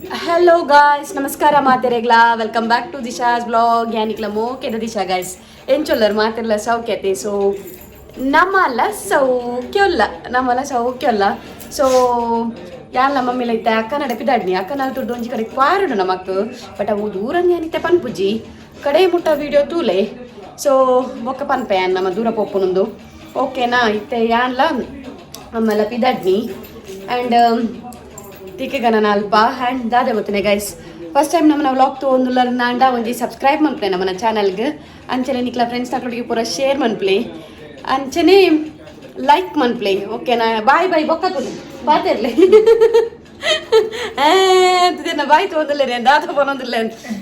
Hello guys, ನಮಸ್ಕಾರ ಮಾತೆರೆಗ್ಲಾ. Welcome back to Disha's vlog. ಯಾನಿಕ್ಲ ಮೋಕೆದ Disha guys. ಎಂಚೊಲ್ಲರ್ ಮಾತೆರ್ಲ? ಸೌಖ್ಯತೆ? ಸೊ ನಮ್ಮಲ್ಲ ಸೌಖ್ಯಲ್ಲ, ನಮ್ಮಲ್ಲ ಸೌಖ್ಯಲ್ಲ. ಸೊ ಯಾನ್ಲ ಮಮ್ಮಿಲ ಇತ್ತೆ ಅಕ್ಕನ ಪಿದಾಡ್ನಿ. ಅಕ್ಕನ ತುರ್ದು ಒಂಜಿ ಕಡೆ ಕ್ವಾರುಡು ನಮಕ್, ಬಟ್ ಅವು ದೂರ ಯಾನಿತ್ತೆ ಪನ್ಪುಜಿ. ಕಡೆ ಮುಟ್ಟ ವಿಡಿಯೋ ತೂಲೆ. ಸೊ ಬೊಕ್ಕ ಪನ್ಪೆ ಯಾನ್ ನಮ್ಮ ದೂರ ಪೋಪುನೊಂದು, ಓಕೆನಾ? ಇತ್ತೆ ಯಾನ್ಲ ಅಮ್ಮೆಲ್ಲ ಪಿದಾಡ್ನಿ ಆ್ಯಂಡ್ ಟೀಕೆಗನ ಅಲ್ಪ. ಆ್ಯಂಡ್ ದಾದ ಗೊತ್ತನೆ ಗೈಸ್, ಫಸ್ಟ್ ಟೈಮ್ ನಮ್ಮನ್ನ ವ್ಲಾಗ್ ತೊಗೊಂದುಲ್ಲ ನಾಂಡ ಒಂಜಿ ಸಬ್ಸ್ಕ್ರೈಬ್ ಮನ್ಪ್ಲೆ ನಮ್ಮನ್ನ ಚಾನಲ್ಗೆ. ಅಂಚನೆ ನಿಕ್ಲ ಫ್ರೆಂಡ್ಸ್ ನಕ್ಲೊಟ್ಟಿಗೆ ಪೂರ ಶೇರ್ ಮನ್ಪ್ಲೆ, ಅಂಚನೆ ಲೈಕ್ ಮನ್ಪ್ಲೆ, ಓಕೆನಾ? Bye bye. ಬೊಕ್ಕ ತುಲೆ ಬಾತಿರ್ಲಿ ಅಂತಿದ್ದೇನೆ. ಬಾಯ್ ತೋಂದಿಲ್ಲ, ದಾದ ಪನೊಂದಿಲ್ಲ.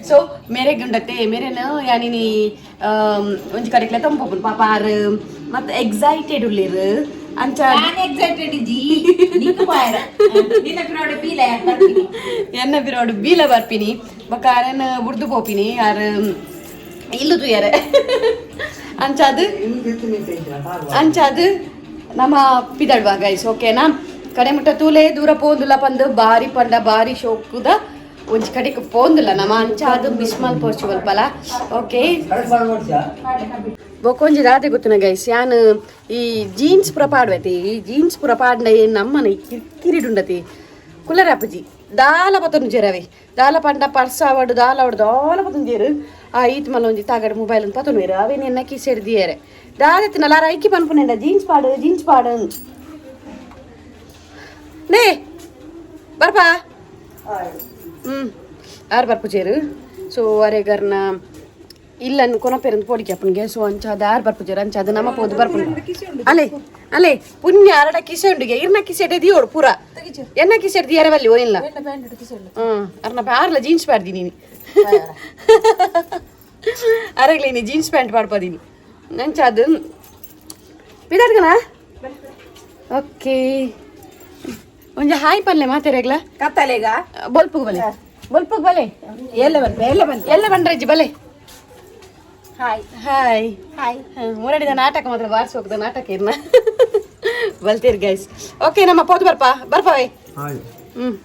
ಸೊ ಮೇರೆ ಗುಂಡತ್ತೆ ಮೇರೆನ ಯಾನಿನಿ ಒಂಜಿ ಕಡೆಕ್ಲೆ ತಂಪೊಪುನ್. ಪಾಪ ಆರು ಮತ್ತೆ ಎಕ್ಸೈಟೆಡ್ ಉಳ್ಳೇರು ಅಂಚ. ನಾನು ಎಕ್ಸೈಟೆಡ್ ಇಜ್ಜಿ ನಿಕ್ಕು ಬಾಯರ ನಿನ್ನ ಪಿರೋಡು ಪೀಲೆ. ಎನ್ನ ಬಿರೋಡು ಬೀಲ ಬರ್ಪಿನಿ. ಬೊಕ್ಕ ಅರೆನ್ ಬುಡ್ದು ಪೋಪಿನಿ, ಆರ್ ಇಲ್ಲು ತೂಯರೆ. ಅಂಚಾದು ಅಂಚಾದು ನಮ್ಮ ಪಿದಡ್ವಾ ಗೈಸ್, ಓಕೆನಾ? ಕಡೆ ಮುಟ್ಟ ತೂಲೆ. ದೂರ ಪೋಂದುಲ್ಲ ಪಂದು ಬಾರಿ ಪಂಡ ಬಾರಿ ಶೋಕುದ ಒಂಜಿ ಕಡೆಗೆ ಪೋಂದುಲ್ಲ ನಮ್ಮ. ಅಂಚಾದು ಮಿಸ್ ಮಲ್ಪೊರ್ಚು ಅಲ್ಪಲ, ಓಕೆ? ಬೊಕ್ಕೊಂಜಿ ದಾದೆ ಗೊತ್ತುನ ಗೈಸ್, ಯಾನ್ ಈ ಜೀನ್ಸ್ ಪೂರ ಪಾಡ್ವತಿ. ಈ ಜೀನ್ಸ್ ಪೂರ ಪಾಡ್ನ ನಮ್ಮನ ಕಿರಿಡುಂಡತಿ ಕುಲ್ಲರಾಪುಜಿ. ದಾಲ ಪತ್ತೊಂದು ಜೇರವೆ ದಾಲ ಪಂಡ ಪರ್ಸ ಅವಡು ದಾಲ ಅವಡು ದಾಲ ಪತ್ತೊಂದು ಜೇರು. ಆ ಈತ್ ಮಲ್ಲ ಒಂಜಿ ತಾಗಡ ಮೊಬೈಲ್ ಅಂತ ಪತ್ತೊಂದು ಅವೇನು ಎನ್ನ ಕಿಸೆಡ್ ದಿಯರೆ ದಾದೆತ್ತಿನಲ್ಲ. ಐಕಿ ಪನ್ಪುನೆಂಡ ಜೀನ್ಸ್ ಪಾಡು, ಜೀನ್ಸ್ ಪಾಡು. ನೇ ಬರ್ಪಾ. ಆರು ಬರ್ಪುಜೇರು. ಸೊ ಅರೆಗರ್ನ ಇಲ್ಲ ಕೊನಪೇರಂದು ಪೋಡಿಕೆ ಅಪ್ಪನಿಗೆ. ಸೊ ಅಂಚ ಅದು ಆರು ಬರ್ಪುಜೇರು. ಅಂಚ ಅದು ನಮ್ಮ ಪೋದು ಬರ್ಪುಂಡು. ಅಲೆ ಅಲೆ ಪುಣ್ಯ ಅರಡ ಕಿಸೆ ಉಂಡುಗೆ. ಇರ್ನ ಕಿಸೆಟ್ ದಿಯೋಡು ಪೂರ ಎನ್ನ ಕಿಸೆಟ್ ದಿಯರವಲ್ಲಿ ಓ ಇಲ್ಲ. ಅರ್ನ ಆರ್ಲ ಜೀನ್ಸ್ ಪಾಡ್ದೀನಿ. ಅರಗ್ಲೇನಿ ಜೀನ್ಸ್ ಪ್ಯಾಂಟ್ ಪಾಡ್ಪದೀನಿ. ಅಂಚ ಅದು ಬಿದಾಡ್ಗಣ. ಓಕೆ, ಒಂಜಿ ಹಾಯ್ ಪಲ್ಲೆ ಮಾತೆರೆಗ್ಲ. ಕತ್ತಲೆಗ. ಬೊಲ್ಪುಗ್ ಬಲೆ, ಬೊಲ್ಪುಗ್ ಬಲೆ. ಎಲ್ಲ ಬಂತು, ಎಲ್ಲ ಬಂತು. ಎಲ್ಲ ಬಂಡ್ರಜ್ಜಿ ಬಲೆ. ಹಾಯ್. ಹಾಯ್. ಹಾಯ್. ಮುರಡಿದ ನಾಟಕ ಮಾತ್ರ ಬಾರ್ಸಿ ಹೋಗ್ದ ನಾಟಕ ಇರ್ನ ಬಲ್ತೀರಿ ಗೈಸ್. ಓಕೆ, ನಮ್ಮ ಪೋದು ಬರ್ಪಾ ಬರ್ಪಾವೆ. ಹ್ಮ್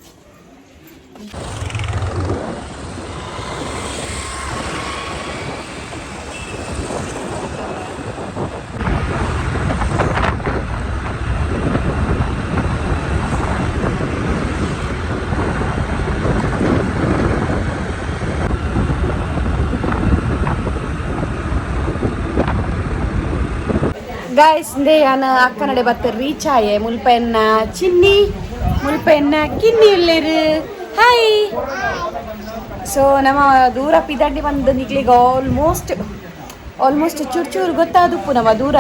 ಗಾಯ್ಸ್, ಇಂದೇ ಯಾನ ಅಕ್ಕನಡೆ ಬತ್ತ ರೀಚ್ ಆಯೆ. ಮುಲ್ಪೆನ್ನ ಚಿನ್ನಿ, ಮುಲ್ಪೆನ್ನ ಕಿನ್ನಿ ಉಲ್ಲೇರು. ಹಾಯ್. ಸೊ ನಮ್ಮ ದೂರ ಪಿದಂಡಿ ಬಂದು ನಿಕ್ಲಿಗೆ ಆಲ್ಮೋಸ್ಟ್ ಆಲ್ಮೋಸ್ಟ್ ಚೂರು ಚೂರು ಗೊತ್ತಾದುಪ್ಪು ನಮ್ಮ ದೂರ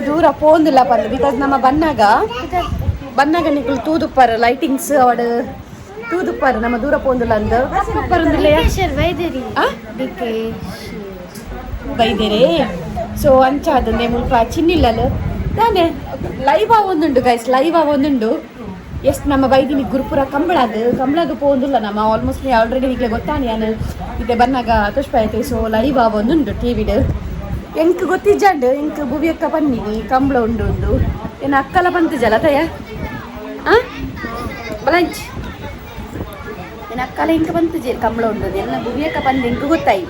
ದೂರ ಪೋಂದಿಲ್ಲ ಪಂದು. Because ನಮ್ಮ ಬನ್ನಾಗ ಬನ್ನಾಗ ನಿಕ್ಲು ತೂದುಪ್ಪರ್ ಲೈಟಿಂಗ್ಸ್ ಅವಡು ತೂದುಪ್ಪರ್ ನಮ್ಮ ದೂರ ಪೋಂದಿಲ್ಲ ಅಂದು ಪರಂದಿಲ್ಲ ಬೈದೇರೆ. ಸೊ ಅಂಚ ಅದನ್ನೇ ಮುಲ್ಪ ಚಿನ್ನಿಲ್ಲಲು ತಾನೆ ಲೈವ್ ಒಂದುಂಡು ಗೈಸ್, ಲೈವ್ ಒಂದುಂಡು. ಎಸ್, ನಮ್ಮ ಬೈದಿನಿ ಗುರುಪುರ ಕಂಬಳಾಗ. ಕಂಬಳಾಗ ಪೋಂದುಲ್ಲ ನಮ್ಮ ಆಲ್ಮೋಸ್ಟ್ ಆಲ್ರೆಡಿ ನಿಕ್ಲೆ ಗೊತ್ತಾನೆ. ಯಾನು ಇತ್ತೆ ಬನ್ನಾಗ ತುಷ್ಪ ಐತೆ. ಸೊ ಲೈವ್ ಒಂದುಂಡು ಟಿ ವಿಡ್. ಎಂಕ್ ಗೊತ್ತಿಜ್ಜಾಂಡ್. ಎಂಕ್ ಬುವಿಯಕ್ಕ ಪನ್ನಿನಿ ಕಂಬಳ ಉಂಡು ಉಂಡು. ಏನು ಅಕ್ಕಲ ಬಂತು ತಯ್ಯ ಆ ಬಲಂಚ್. ಏನು ಅಕ್ಕಲ ಇಂಕ ಬಂತು ಕಂಬಳ ಉಂಡು. ಎಲ್ಲ ಬುವಿಯಕ್ಕ ಬಂದು ಎಂಕ್ ಗೊತ್ತಾಯಿ.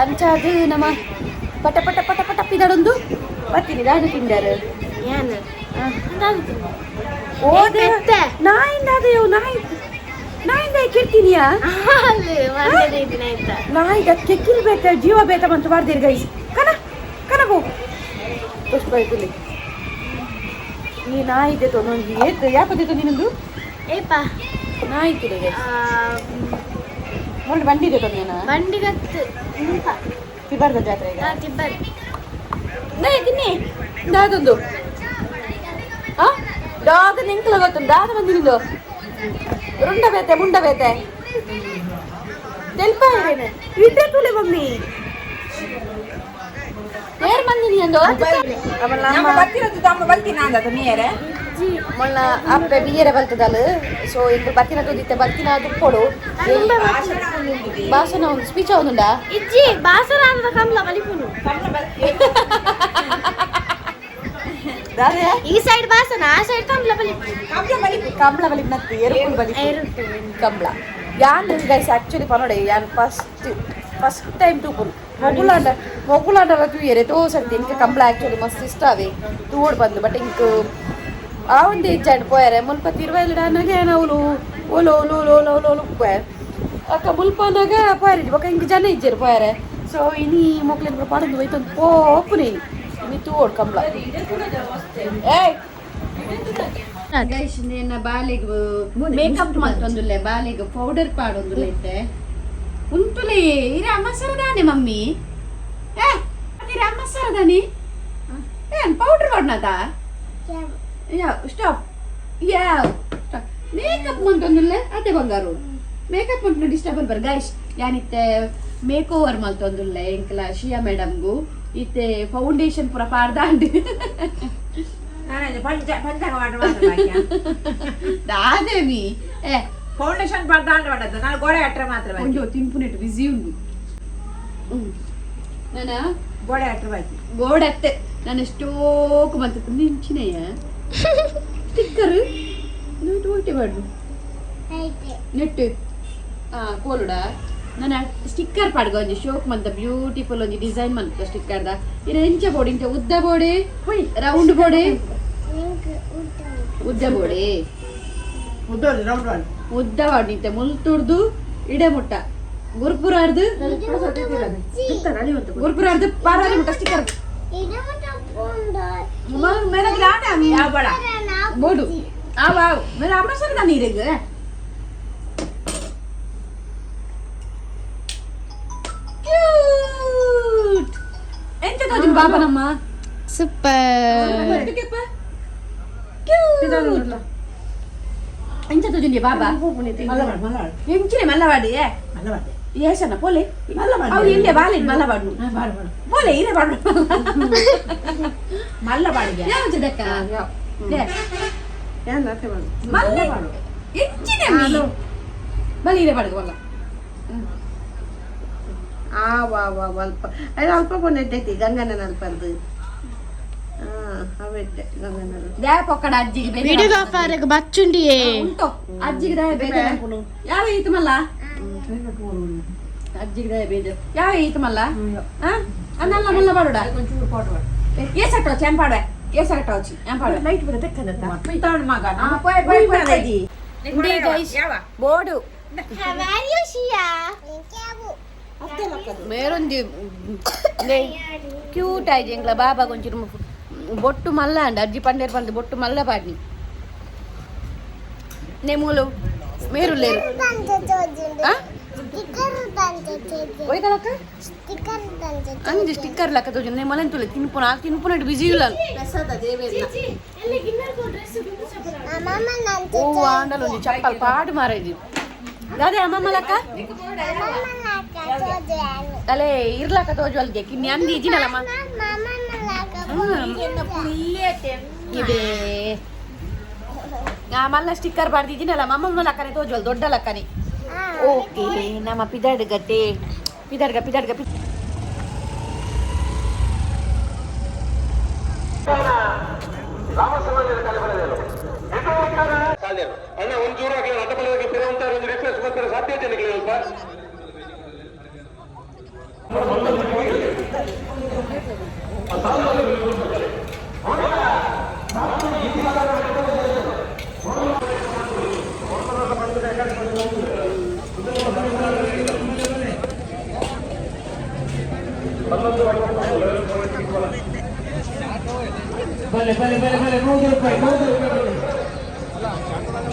ಅಂಚ ಅದು ನಮ್ಮ ಪಟ ಪಟ ಪಟ ಪಟ ಪಿದಡೊಂದು ಬರ್ತೀನಿ. ದಾದ ತಿಂದಾರು? ಓದೆ ನಾಯಿಂದ ಅದೇಯೋ ನಾಯಿ ನಾಯಿಂದ ಕೆಡ್ತೀನಿಯಾ? ನಾಯಿಗ ಕೆಕ್ಕಿಲ್ ಬೇತ ಜೀವ ಬೇತ ಬಂತು ಮಾಡ್ತೀರಿ ಗೈಸ್. ಕನ ಕನಬು ಪುಷ್ಪ ಇಲ್ಲಿ ಈ ನಾಯಿ ತೊಂದೊಂಜಿ ಏತ್ ಯಾಪದಿತ್ತು ನೀನೊಂದು ನಾಯಿ ತುಲೆ ಗೈಸ್. ಮೊನ್ನೆ ಬಂಡಿದೆ ತೊಂದೇನ? ಬಂಡಿಗತ್ತು. ತಿಬಾರ್ದ ಜಾತ್ರೆಗೆ. ತಿಬ್ಬರ್. ನೇ ತಿನ್ನಿ ದಾದೊಂದು ಆ ದಾದ ನಿಂಕಲ ಗೊತ್ತು ದಾದ ಬಂದು ನಿಂದು ರುಂಡ ಬೇತೆ ಮುಂಡ ಬೇತೆ ತೆಲ್ಪ ಇರೇನೆ ಇಡ್ಡೆ ತುಲೆ ಮಮ್ಮಿ ಏರ್ ಬಂದಿನಿ ಅಂದು. ನಮ್ಮ ಬತ್ತಿರದ್ದು ತಮ್ಮ ಬಲ್ತಿನ ಅಂದತ ಮೀಯರೆ. ಮೊన్న ಅಪ್ಪೆ ಬಿಯರೆ ಬಲ್ತದಲ್ಲ. ಸೊ ಇಂದು ಬತ್ತಿನ ತುದಿತ್ತೆ ಬತ್ತಿನ ದುಪ್ಪೊಡು ಭಾಷಣ ಒಂದು ಸ್ಪೀಚ್ ಒಂದುಂಡಾ? ಇಜ್ಜಿ, ಬಾಸರ ಅಂದ ಕಮ್ಲ ಬಲಿಪುನು. ಈ ಸೈಡ್ ಬಾಸನ ಆ ಸೈಡ್ ಕಂಬ್ಲ ಬಲಿ. ಕಂಬ್ಳ ಬಲಿ ನತ್ತು ಎರುಪುಲ್ ಬಲಿ ಕಂಬ್ಳ. ಯಾನ್ ಗೈಸ್ ಆಕ್ಚುಲಿ ಪನೋಡೆ, ಯಾನ್ ಫಸ್ಟ್ ಫಸ್ಟ್ ಟೈಮ್ ತೂಪುನು. ಮೊಗುಲಾಂಡ ಮೊಗುಲಾಂಡಲ ತೂಯೆರೆ ತೋ ಸರ್ತಿ. ಇಂಕ ಕಂಬ್ಳ ಆಕ್ಚುಲಿ ಮಸ್ತ್ ಇಷ್ಟ ಅವೇ ತೂಡ್ ಬಂದು. ಬಟ್ ಇಂಕ್ ಆ ಒಂದು ಇಜ್ಜಾಂಡ್ ಪೋಯರೆ ಮುಲ್ಪ ತಿರುವೈಲಡ ಅನ್ನಗ ಏನವಳು ಓಲೋ ಓಲೋ ಓಲೋ ಓಲೋ ಓಲೋ ಓಲು ಪೋಯೆ ಅಕ್ಕ ಮುಲ್ಪ ಅನ್ನಗ ಪೋಯರೆ ಬೊಕ ಇಂಕ್ ಜನ ಇಜ್ಜೆರ್ ಪೋಯರೆ. ಸೊ ಇನಿ ಮೊಕ್ಲೆನ್ ಪೂರ ಪಾಡೊಂದು ಒಯ್ತೊಂದು ಪೋಪುನೆ ಇನಿ ತೂವೊಡು ಕಂಬ್ಳ. ಏಯ್ ಗೈಸ್, ನಿನ್ನ ಬಾಲೆಗ್ ಮೇಕಪ್ ಮಲ್ತೊಂದುಲ್ಲೆ, ಬಾಲೆಗ್ ಪೌಡರ್ ಪಾಡೊಂದುಲ್ಲೆ ಇತ್ತೆ. ಉಂತುಲೆ ಇರೆ ಅಮ್ಮಸರದಾನೆ ಮಮ್ಮಿ. ಏ ಇರೆ ಅಮ್ಮಸರದಾನೆ, ಏನ್ ಪೌಡರ್ ಪಾಡ್ನತ? ಯಾ ಸ್ಟಾಪ್, ಯಾವ ಮೇಕಪ್ ಮಲ್ತೊಂದುಲ್ಲೆ ಅದೇ ಬಂಗಾರು ಮೇಕಪ್ ಮಲ್ಪುನ ಡಿಸ್ಟರ್ಬ್ ಬರ್. ಗೈಸ್, ಯಾನಿತ್ತೆ ಮೇಕ್ ಓವರ್ ಮಲ್ತೊಂದುಲ್ಲೆ ಎಂಕಲ ಶಿಯಾ ಮೇಡಮ್ಗು. ಇತ್ತೆ ಫೌಂಡೇಶನ್ ಪೂರ ಪಾಡ್ದಾಂಡ್. ದಾದೇವಿ ಏ. ಫೌಂಡೇಶನ್ ಪಡ್ದಾಂಡ ಪಡದ್ದು ನಾನು ಗೋಡೆ ಅಟ್ರೆ ಮಾತ್ರ ಬಾಕಿ. ಒಂಜಿ ತಿನ್ಪುನೆಟ್ ಬಿಸಿ ಉಂಡು ನಾನ. ಗೋಡೆ ಅಟ್ರೆ ಬಾಕಿ. ಗೋಡತ್ತೆ ನಾನು ಸ್ಟೋಕ್ ಮಂತ ನಿಂಚಿನೆಯ ಸ್ಟಿಕ್ಕರ್ ನೋಟೆ ಬಾಡು ನೆಟ್ ಕೋಲುಡ. ನಾನು ಸ್ಟಿಕ್ಕರ್ ಪಾಡ್ಗ ಒಂಜಿ ಶೋಕ್ ಮಂತ ಬ್ಯೂಟಿಫುಲ್ ಒಂಜಿ ಡಿಸೈನ್ ಮಂತ ಸ್ಟಿಕ್ಕರ್ ದ. ಇರ ಎಂಚ ಬೋಡಿ? ಇಂಚ ಉದ್ದ ಬೋಡಿ, ರೌಂಡ್ ಬೋಡಿ, ಉದ್ದ ಬೋಡಿ? ಉದ್ದೋದು ರೌಂಡ್ ರೌಂಡ್. ಉದ್ದ ಬಾಡಿ ಇಂತೆ ಮುಲ್ತುರ್ದು ಇಡೆ ಮುಟ್ಟ ಗುರ್ಪುರಾರ್ದು ಗುರ್ಪುರಾರ್ದು ಪಾರಾರಿ ಮುಟ್ಟ ಸ್ಟಿಕ್ಕರ್. ಯಾವ ಬಡ? ಬೋಡು ಆವ್ ಆವ್ ಮೇರೆ ಅಮ್ಮ ಸರ ನೀರಿಗೆ. ಕ್ಯೂಟ್ ಎಂತ ತೋಜಿನ ಬಾಬನಮ್ಮ. ಸೂಪರ್. ಕ್ಯೂಟ್ ಎಂಚ ತೋಜಿನ ಬಾಬಾ? ಮಲ್ಲವಾಡು ಮಲ್ಲವಾಡು. ಎಂಚಿನೆ ಮಲ್ಲವಾಡಿ? ಮಲ್ಲವಾಡೆ. ಏಸನ ಪೋಲೆ. ಮಲ್ಲವಾಡಿ. ಅವ್ರು ಇಲ್ಲೇ ಬಾಲೆ ಮಲ್ಲವಾಡು. ಬಾಡು ಬಾಡು. ಪೋಲೆ ಇರೇ ಬಾಡು. ಮಲ್ಲವಾಡಿಗೆ. ಯಾವ ಚದಕ್ಕ ಮಲ್ಲ ಎಂಚಿನೆ ಬಲಿ ಇರೇ ಬಾಡುಗ ಮಲ್ಲ. ಆ ವಾ ವಾ ಅಲ್ಪ ಅದು ಅಲ್ಪ ಕೊಂಡೆಟ್ಟೈತಿ ಗಂಗನ ಅಲ್ಪದ್ದು ಅವೆಡ್ಡೆ ಗಂಗನ. ದ್ಯಾ ಪೊಕ್ಕಡ ಅಜ್ಜಿಗೆ ಬೇಜಾರ್. ವಿಡಿಯೋಗ್ರಾಫರ್ ಬಚ್ಚುಂಡಿಯೇ. ಉಂಟು ಅಜ್ಜಿಗೆ ದಯ ಬೇಜಾರ್. ಯಾವ ಈತು ಮಲ್ಲ ಅಜ್ಜಿಗೆ ದಯ ಬೇಜಾರ್. ಯಾವ ಈತು ಮಲ್ಲ ಅನ್ನಲ್ಲ ಮಲ್ಲ ಬಾಡುಡ. ಏ ಸಟ್ಟ ಏನ್ ಪಾಡುವೆ? ಏ ಸಟ್ಟ ಏನ್ ಪಾಡುವೆ? ಲೈಟ್ ಬರ ತೆಕ್ಕದ ಮಗ. ಪೋಯ್ ಪೋಯ್ ಪೋಯ್. ಬೋಡು. How are you, Shia? ಮೇರೊಂಜಿ ಕ್ಯೂಟ್ ಆಯ್ತು ಎಂಕ್ಲ ಬಾಬಾ. ಒಂಚೂರು ಬೊಟ್ಟು ಮಲ್ಲ ಅಂಡ ಅಜ್ಜಿ ಪಂಡೇರ್ ಪಂದ್ ಬೊಟ್ಟು ಮಲ್ಲ ಪಾಡ್ನಿ ನೇಮೂಲು ಮೇರು ಲೇರು. ಆ? ಒಯ್ದಲಕ್ಕ ಅಂಜಿ ಸ್ಟಿಕ್ಕರ್ ಲಕ್ಕ ತೋಜು. ನೇ ಮಲನ್ ತುಲೆ ತಿನ್ಪುನ ತಿನ್ಪುನ ಬಿಸಿ ಇಲ್ಲ. ಓ ಆಂಡಲ್ ಒಂಜಿ ಚಪ್ಪಲ್ ಪಾಡು ಮಾರೈದಿ ದಾದೆ ಅಮ್ಮಮ್ಮ ಲಕ್ಕ ಅಲೆ ಇರ್ಲಕ್ಕ ತೋಜು ಅಲ್ಗೆ ಕಿನ್ನಿ ಅಂದಿ ಇಜಿನಲ್ಲಮ್ಮ ಇದೆ. ಆ ಮಲ್ಲ ಸ್ಟಿಕ್ಕರ್ ಬಾರ್ದಿದ್ದೀನಲ್ಲ ಮಮ್ಮಮ್ಮ ಲಕ್ಕನೆ ತೋಜುವಲ್ ದೊಡ್ಡ ಲಕ್ಕನೆ. ಓಕೆ, ನಮ್ಮ ಪಿದಾಡ್ಗತೆ ಪಿದಾಡ್ಗ ಪಿದಾಡ್ಗ ಪಿ ಅಣ್ಣ ಒಂಚೂರು ಆಗಲಿ ಅಡ್ಡಪಲ್ಲದಾಗಿ ಪಿರುವಂತ ಒಂದು ರಿಕ್ವೆಸ್ಟ್ ಮಾಡ್ತಾರೆ ಸಾಧ್ಯ ಜನಕ್ಕೆ ಸ್ವಲ್ಪ. ಬಲೆ ಬಲೆ ಬಲೆ ಬಲೆ, 100 ರೂಪಾಯಿ, 100 ರೂಪಾಯಿ,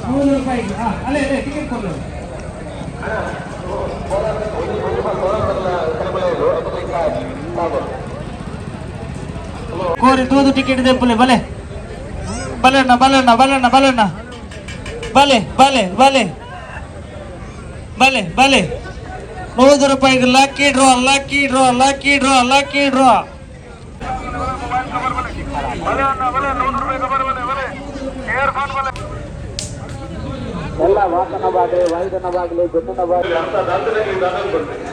100 ರೂಪಾಯಿ. ಹಾಂ, ಅಲ್ಲೇ ಅಲ್ಲೇ ಟಿಕೆಟ್ ಕೊಡು. ಕೋರಿ ತೂದು ಟಿಕೆಟ್ ದೆಪ್ಪಲೆ. ಬಲೆ ಬಲಣ್ಣ ಬಲಣ್ಣ ಬಲಣ್ಣ ಬಲಣ್ಣ, ಬಲೆ ಬಲೆ ಬಲೆ ಬಲೆ ಬಲೆ. 100 ರೂಪಾಯಿಗೆ lucky draw, lucky draw, lucky draw, lucky draw. ಬಲೆ ಅಣ್ಣ ಬಲೆ, 100 ರೂಪಾಯಿ ಕಬರ್ ಬಲೆ ಬಲೆ ಇಯರ್ಫೋನ್ ಬಲೆ. ಎಲ್ಲ ವಾಹನವಾಗಲಿ ವಾಯುಧನವಾಗಲಿ ಬೆನ್ನಿನವಾಗಲಿ ಅಂತ ದಾಖಲೆ ದಾಖಲೆ ಕೊಡ್ತೀನಿ.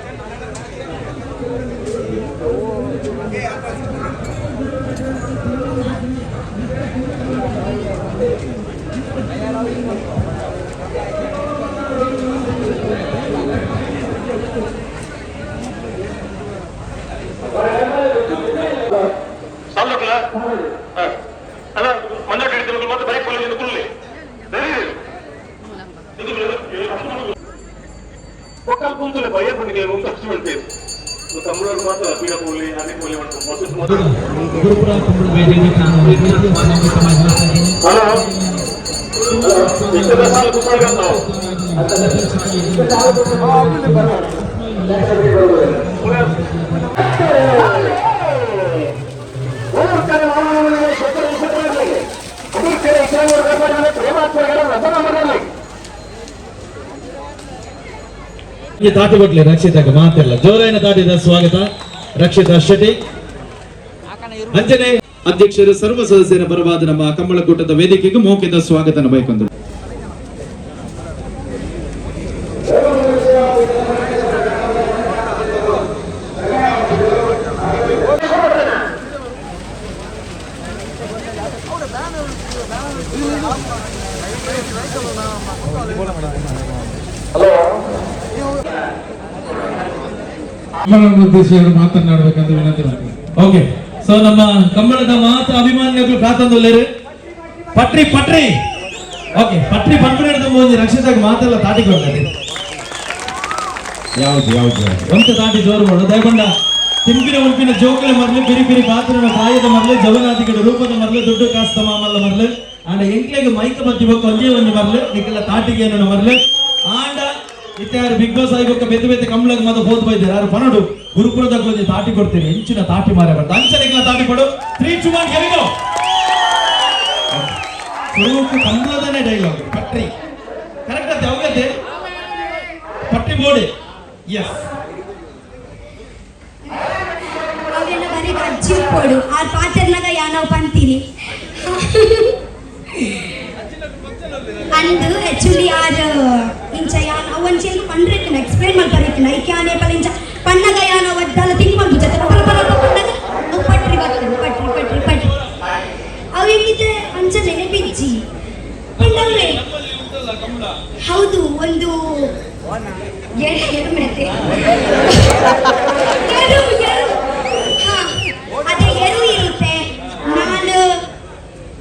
ತಾಟಿ ಕೊಟ್ಲಿ ರಕ್ಷಿತಾಗ ಮಾತಿಲ್ಲ ಜೋರಾಯಿನ ತಾಟಿದ ಸ್ವಾಗತ ರಕ್ಷಿತಾ ಶೆಟ್ಟಿ. ಅಂಜನೆ ಅಧ್ಯಕ್ಷರು ಸರ್ವ ಸದಸ್ಯರ ಪರವಾದ ನಮ್ಮ ಕಂಬಳಕೂಟದ ವೇದಿಕೆಗೆ ಮೌಖಿಕ ಸ್ವಾಗತ ಬಯಕೊಂದು. ಮಾತನಾಡಬೇಕಂತ ವಿನಂತಿ ಮಾಡ್ತೀನಿ. ಓಕೆ, ಸೊ ನಮ್ಮ ಕಂಬಳದ ಮಾತ್ರ ಅಭಿಮಾನಿಗಳು ಕಾತಂದುಲ್ಲೇರು ಪಟ್ರಿ ಪಟ್ರಿ. ಓಕೆ, ಪಟ್ರಿ ಪಂಪು ಒಂಜಿ ರಕ್ಷಿತಾಗ ಮಾತೆಲ್ಲ ತಾಟಿ ಕೊಡ್ತಾರೆ. ಯಾವ್ದು ಯಾವ್ದು ಒಂತ ತಾಟಿ ಜೋರು ಮಾಡು ದಯಕೊಂಡ. ತಿಂಪಿನ ಉಂಪಿನ ಜೋಕುಲ ಮರ್ಲು, ಬಿರಿ ಬಿರಿ ಪಾತ್ರನ ಪ್ರಾಯದ ಮರ್ಲು, ಜವನಾದಿಗಳ ರೂಪದ ಮರ್ಲು, ದುಡ್ಡು ಕಾಸ್ತ ಮಾಮಲ್ಲ ಮರ್ಲು, ಆಂಡ ಎಂಕ್ಲೆಗ್ ಮೈಕ ಬತ್ತಿ ಬೊಕ್ಕ ಒಂಜೇ ಒಂಜಿ ಮರ್ಲು, ನಿಕ್ಕೆಲ್ಲ ತಾಟಿಗೆ ಏನೋ ಮರ್ಲು. ಆಂಡ ಇತ್ತೆ ಯಾರು ಬಿಗ್ ಬಾಸ್ ಆಗಿ ಬೊಕ್ಕ ಬೆತ್ತು ಬೆತ್ತು ಕಂಬಳಗ್ ಮಾತ ಹೋದ್ ಬೈದಾರೆ ಯಾರು ಪನಡು ಗುರುಪುರದಾಗ ಒಂಜಿ ತಾಟಿ ಕೊಡ್ತೀರಿ, ಹೆಂಚಿನ ತಾಟಿ ಮಾರೆ ಬರ್ತ ಅಂಚನೆಗ್ಲ ತಾಟಿ ಕೊಡು. 3 2 1 here we go. ಸುರುಕು ಕಂಬಳದನೇ ಡೈಲಾಗ್ ಪಟ್ರಿ ಕರೆಕ್ಟ್ ಅತ್ತೆ ಹೋಗತ್ತೆ ಪಟ್ರಿ ಬೋಡಿ. ಎಸ್ ಅವೆಲ್ಲ ಬರೀ ಅಜ್ಜಿ ಕೊಡು ಆ ಪಾತ್ರನಾಗ ಯಾನವ್ ಪಂತೀನಿ ಅಂದು ಆಕ್ಚುಲಿ ಆರ್ ಇಂಚ ಯಾನ್ ಅವಂಚೆ ಪಂಡ್ರೆತ್ತಿನ ಎಕ್ಸ್ಪ್ಲೇನ್ ಮಲ್ಪರಿತ್ತಿನ ಐಕೆ ಆನೆ ಪಲ ಇಂಚ ಪಣ್ಣಗ ಯಾನ ಒದ್ದಾಲ ತಿಂಗ್ ಮಲ್ಪುಜ ಪಲ ಪಲ ಪಣ್ಣಗ ಅವು ಪಟ್ರಿ ಬರ್ತದೆ ಪಟ್ರಿ ಪಟ್ರಿ ಪಟ್ರಿ ಅವು ಹೆಂಗಿದ್ರೆ ಅಂಚ ನೆನಪಿಜ್ಜಿ ಪಂಡವ್ರೆ. ಹೌದು, ಒಂದು ಎರಡು ಮಿನಿಟ್ ಎರು ಎರು ಹಾ ಅದೇ ಎರು ಇರುತ್ತೆ. ನಾನು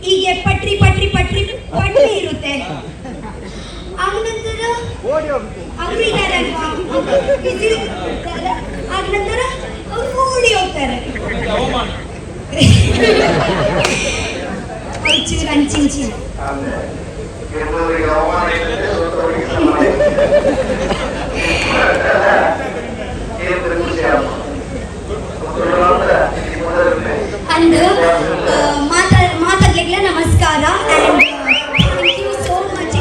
ಹೀಗೆ ಪಟ್ರಿ ಪಟ್ರಿ ಪಟ್ರಿ ಪಟ್ರಿ ಇರುತ್ತೆ. ಆಗ ನಂತರ ಅವರು ಇದ್ದಾರೆ ಅಲ್ವಾ, ಬಿಸಿ ಇರ್ತಾರೆ. ಆಗ ನಂತರ ಅವ್ರು ಓಡಿ ಹೋಗ್ತಾರೆ. ಅವ್ರು ಚೂರು ಅಂಚಿಂಚಿ. ಅಂಡ್ ಮಾತಾಡ್ಲಿಕ್ಕೆ ನಮಸ್ಕಾರ and thank you so much.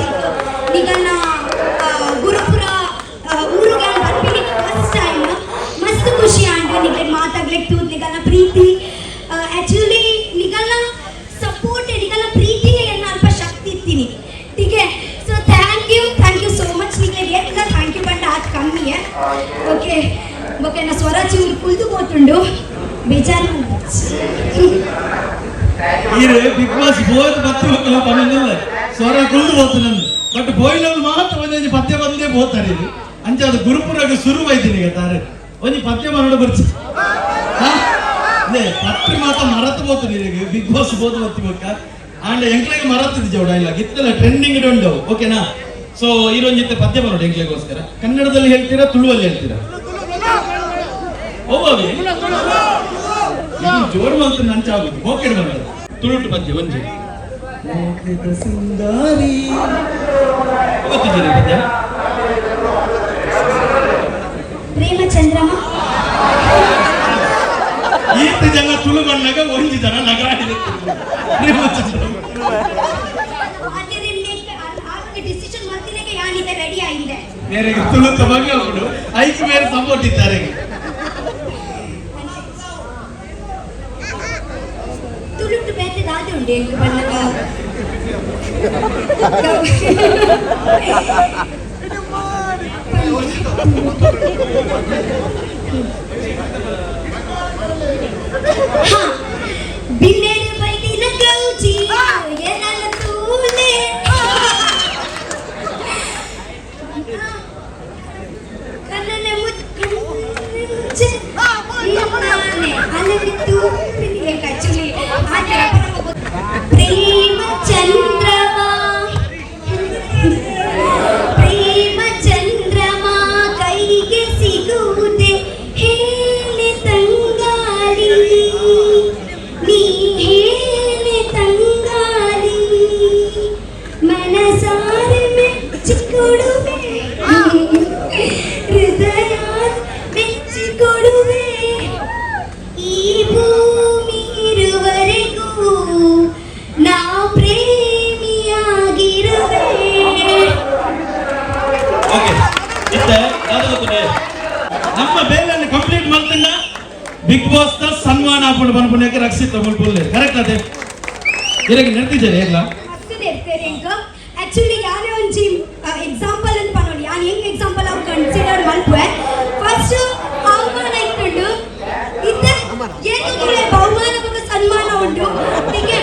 ನಿಗಲ್ನ Gurupura ಊರಿಗೆ ಬರ್ತೀನಿ ಫಸ್ಟ್ ಟೈಮ್, ಮಸ್ತ್ ಖುಷಿ ಆಂಡ್ ನಿಗೆ ಮಾತಾಡ್ಲಿಕ್ಕೆ ತೂತ್ ನಿಗಲ್ನ ಪ್ರೀತಿ ಆಕ್ಚುಲಿ ನಿಗಲ್ನ ಸಪೋರ್ಟ್ ನಿಗಲ್ನ ಪ್ರೀತಿಗೆ ಎನ್ನ ಅಲ್ಪ ಶಕ್ತಿ ಇತ್ತೀನಿ ಹೀಗೆ. So thank you, thank you so much. ನಿಗೆ ಎಲ್ಲ thank you ಬಂಡ ಅದು ಕಮ್ಮಿಯೇ. ಓಕೆ ಓಕೆ, ನಾ ಸ್ವರ ಚೂರು ಕುಲ್ದು ಹೋತುಂಡು ಬೇಜಾರು. ಈರೆ ಬಿಗ್ ಬಾಸ್ ಬೋದ್ ಬತ್ತಿ ಮಕ್ಕಳ ಪನಲ್ಲ ಸ್ವರ ಕುಲ್ದು ಹೋತು ನಂದು. ಬಟ್ ಬೋಯ್ಲಲ್ಲಿ ಮಾತ್ರ ಒಂದೊಂದು ಪದ್ಯ ಬಂದೇ ಹೋತಾರೆ. ಇದು ಅಂಚ ಅದು ಗುರುಪುರಾಗ ಶುರು ಐತೀನಿ ಈಗ ತಾರೆ ಒಂಜಿ ಪದ್ಯ ಮನೋಡ ಬರ್ಚಿ ಪಟ್ರಿ ಮಾತ್ರ ಮರತು ಹೋತು ಈಗ ಬಿಗ್ ಬಾಸ್ ಬೋದ್ ಬತ್ತಿ ಮಕ್ಕ ಆಂಡ ಎಂಕ್ಲೆಗೆ ಮರತ್ತಿದ್ದು ಜೌಡ ಇಲ್ಲ ಇತ್ತೆಲ್ಲ ಟ್ರೆಂಡಿಂಗ್ ಉಂಟು. ಓಕೆನಾ? ಸೊ ಈರೊಂಜಿತ್ತೆ ಪದ್ಯ ಬರೋಡು ಎಂಕ್ಲೆಗೋಸ್ಕರ. ಕನ್ನಡದಲ್ಲಿ ಹೇಳ್ತೀರಾ ತುಳುವಲ್ಲಿ ಹೇಳ್ತೀರಾ? ಓ ಜೋರು ಮಂತ್ ನಂಚಾಗುದು ಮೋಕೆಡ್ ಬಂದದ್ದು ತುಳುಟು ಪದ್ಯ ಒಂಜಿ ಸಿಂಗಾರಿ ಗೊತ್ತಿದ್ದೀರಿ ಪದ್ಯ? ಪ್ರೇಮ ಚಂದ್ರಮ. ಈತ ಜನ ತುಳು ಬಣ್ಣಗ ಒಂಜಿ ಜನ ನಗರಾಡಿದೆ ಪ್ರೇಮಚಂದ್ರ. ಡಿಸಿಷನ್ ಮಾಡ್ತಿದ್ದಾಗೆ ಯಾನಿದೆ ರೆಡಿ ಆಗಿದೆ. ಬೇರೆ ತುಳುತ್ತ ಬಗ್ಗೆ ಅವಳು ಐಕ್ ಬೇರೆ ಸಪೋರ್ಟ್ ಇದ್ದಾರೆ. ತುಳುಟು ಬೇತೆ ದಾದೆ ಉಂಟು ಎಂಕ್ ಬಣ್ಣಗ. ಬಿಲ್ಲೇರು ಬೈದಿನ ಗೌಜಿ ಏನಲ್ಲ ತೂಲೆ. ಕಣ್ಣನೆ ಮುಚ್ಚೆ ಅಲವಿತು. ಆಕ್ಚುಲಿ ಪ್ರೇಮ ಚಂದ್ರಮ, ಪ್ರೇಮ ಚಂದ್ರಮ ಕೈಗೆ ಸಿಗುವುದೇ ಹೇಳೆ ತಂಗಾಳಿ, ನೀ ಹೇಳೆ ತಂಗಾಳಿ, ಮನಸಾರೆ ಮೆಚ್ಚಿಕೊಡುವೆ, ಹೃದಯ ಮೆಚ್ಚಿಕೊಡುವೆ, ಈ ಭೂಮಿ ಇರುವರೆಗೂ ನಾ ಪ್ರೇಮಿಯಾಗಿರುವೆ. ಓಕೆ, ಇತ್ತೆ ದಾದ ಗೊತ್ತುಂಡೆ? ನಮ್ಮ ಬೇಲೆಯನ್ನು ಕಂಪ್ಲೀಟ್ ಮಾಡ್ತಿಲ್ಲ. ಬಿಗ್ ಬಾಸ್ ದ ಸನ್ಮಾನ ಹಾಕೊಂಡು ಬಂದ್ಪುಣ್ಯಕ್ಕೆ ರಕ್ಷಿತ ಮುಲ್ಪುಲ್ಲೆ. ಕರೆಕ್ಟ್ ಅದೇ? ಇರಗೆ ನೆಡ್ತಿದ್ದಾರೆ ಎಲ್ಲ. ಮಸ್ತ್ ಇರ್ತಾರೆ. ಇಂಕ ಆಕ್ಚುಲಿ ಯಾರೇ ಒಂಜಿ ಎಕ್ಸಾಂಪಲ್ ಅಂತ ಪನೊಲಿ, ಯಾನ್ ಹೆಂಗ್ ಎಕ್ಸಾಂಪಲ್ ಅವು ಕನ್ಸಿಡರ್ ಮಲ್ಪುವೆ. ಫಸ್ಟ್ ಅವಮಾನ ಇತ್ತುಂಡು, ಇತ್ತೆ ಏನು ಬಹುಮಾನ ಬೊಕ್ಕ ಸನ್ಮಾನ ಉಂಟು ಹೀಗೆ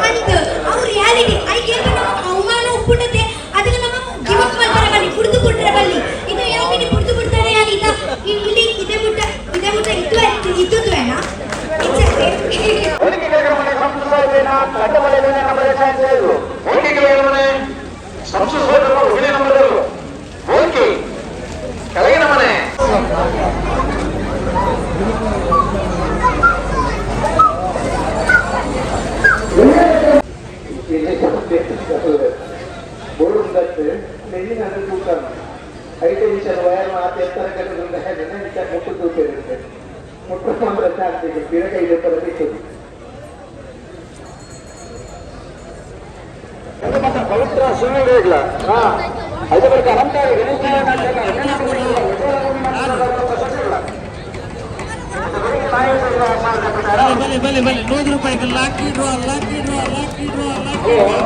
ಅಂತ. ಅವು ರಿಯಾಲಿಟಿ. ಐಕ್ ಏಪ ನಮ್ಮ ಅವಮಾನ ಉಪ್ಪುಂಡತೆ, ಅದಕ್ಕೆ ನಮ್ಮ ಗಿವ್ ಅಪ್ ಮಲ್ಪರೆ ಬಲ್ಲಿ, ಪುಡ್ದು ಬಿಟ್ರೆ ಬಲ್ಲಿ. ಇದು ಯಾಕೆ ಪುಡ್ದು ಬಿಡ್ತಾರೆ? ಯಾನ್ ಇತ್ತ ಇಲ್ಲಿ ಇದೇ ಮುಟ್ಟ, ಇದೇ ಮುಟ್ಟ ಇತ್ತು ಇದ್ದುದ್ವೇನಾ ಇಚ್ಚತ್ತೆ. ಓಕೆ, ಕೆಳಗಿನ ಮನೆ ಸಂಸ್ಥೆ. ಓಕೆ, ಕೆಳಗಿನ ಮನೆ ಸಂಸ್ಥೆ ಸೋದರರು ನಂಬರ್. ಓಕೆ, ಕೆಳಗಿನ ಮನೆ. ಹೈ ಟೆನ್ಷನ್ ವೈರ್ ಮಾತು ಎತ್ತರ ಕಟ್ಟದಿಂದ ಇಂಚ ಮುಟ್ಟು ತೂತಿರುತ್ತೆ. ಮುಟ್ಟು ಮಾತ್ರ ಚಾರ್ಜ್ ಪಿರಕ ಇದೆ ತರ ಸಿಕ್ಕುದು. ಪವಿತ್ರ ಸುಳ್ಳು. ಹಾ, ಐದು ಬಳಿಕ ಅಲಂಕಾರ ಗಣೇಶ. ಬಲೆ ಬಲೆ ಬಲೆ, 100 ರೂಪಾಯಿ lucky draw, lucky draw, lucky draw, lucky draw.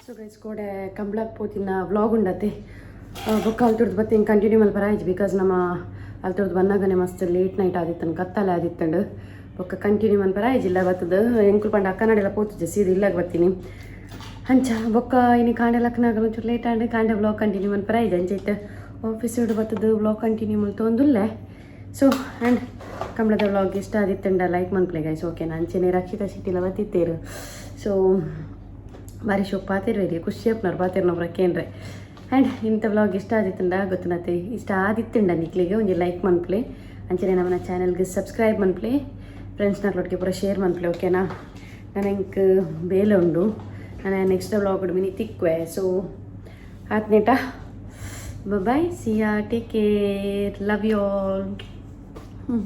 So guys, ಕೋಡೆ ಕಂಬ್ಳಕ್ ಪೋತಿನ ವ್ಲಾಗ್ ಉಂಡತೆ. ಬೊಕ್ಕ ಅಲ್ತುರ್ದು ಬತ್ತೆ ಹಿಂಗೆ ಕಂಟಿನ್ಯೂ ಮಲ್ಪರ ಆಯ್ತು, because ನಮ್ಮ ಅಲ್ತುರ್ದು ಬನ್ನಾಗನೆ ಮಸ್ತ್ ಲೇಟ್ ನೈಟ್ ಆದಿತ್ತಂಡು, ಕತ್ತಲೆ ಆದಿತ್ತಂಡು. ಬೊಕ್ಕ ಕಂಟಿನ್ಯೂ ಮನ್ಪರ ಆಯ್ಜಿಲ್ಲ ಬತ್ತದ. ಎಂಕುಲು ಪಂಡ ಅಕ್ಕನಡೆಲ್ಲ ಪೋತುಜೆ, ಸೀದ ಇಲ್ಲಾಗ ಬರ್ತೀನಿ ಅಂಚ. ಬೊಕ್ಕ ಇನಿ ಕಾಂಡೆ ಲಕ್ಕನಾಗ ಒಂಚೂರು ಲೇಟ್ ಆಂಡ್, ಕಾಂಡೆ ವ್ಲಾಗ್ ಕಂಟಿನ್ಯೂ ಮನ್ಪರ ಆಯ್ತು. ಅಂಚ ಇತ್ತೆ ಆಫೀಸ್ ಹಿಡ್ದು ಬತ್ತದ ವ್ಲಾಗ್ ಕಂಟಿನ್ಯೂ ಮಲ್ತೊಂದುಲ್ಲೆ. ಸೊ ಆ್ಯಂಡ್ ಕಂಬಳದ ವ್ಲಾಗ್ ಇಷ್ಟ ಆದಿತ್ತಂಡ ಲೈಕ್ ಮನ್ಪ್ಲೆ ಗೈಸ್, ಓಕೆನಾ? ಅಂಚೆನೆ ರಕ್ಷಿತಾ ಶೆಟ್ಟಿಲ ಬತ್ತಿತ್ತೇರು. ಸೊ ಬಾರಿ ಶೋಕ್ ಪಾತಿರ್ವೇರಿ, ಖುಷಿ ಅಪ್ನವ್ರು ಪಾತಿರ್ನವ್ರ ಕೇಂದ್ರೆ. ಆ್ಯಂಡ್ ಇಂಥ ವ್ಲಾಗ್ ಇಷ್ಟ ಆದಿತ್ತಂಡ ಗೊತ್ತನತೆ, ಇಷ್ಟ ಆದಿತ್ತಂಡ ನಿಕ್ಲಿಗೆ ಒಂಜಿ ಲೈಕ್ ಮನ್ಪ್ಲೆ. ಅಂಚನೆ ನಮ್ಮನ್ನ ಚಾನಲ್ಗೆ ಸಬ್ಸ್ಕ್ರೈಬ್ ಮನ್ಪ್ಲೆ, ಫ್ರೆಂಡ್ಸ್ನಕ್ಲೊಟ್ಟಿಗೆ ಪೂರ ಶೇರ್ ಮನ್ಪ್ಲೆ, ಓಕೆನಾ? ನನಗೆ ಬೇಲೆ ಉಂಡು, ನಾನು ನೆಕ್ಸ್ಟ್ ವ್ಲಾಗ್ ಮಿನಿ ತಿಕ್ವೆ. ಸೊ ಆತ್ನೇಟ, bye, see ya, take care, love you all. ಹ್ಞೂ.